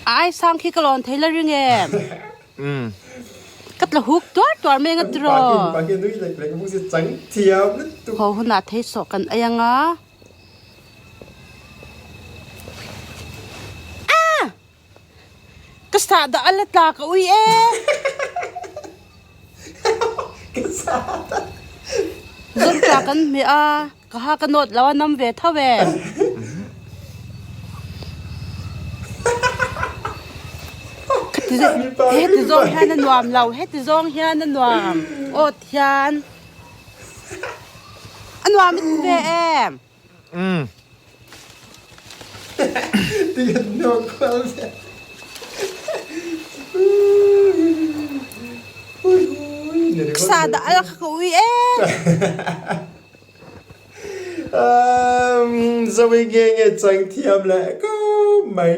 A ai sang khi ka lawn thei la ring em? Ka tla huk tuar tuar mai anga tiraw? Haw hunah thei sawh kan ei anga. Ah! Ka sah dah a la tla ka ui e. Zawm tla kan hmeh a. Ka ha ka nawt lo a nam ve tho e. Heti zawng hian a nuam lo, heti zawng hian a nuam. Awt hian a nuam i ti ve em? Umm. Sa dah a la kha ka ui e. Zoe nge nge chang thiam leh ko mai.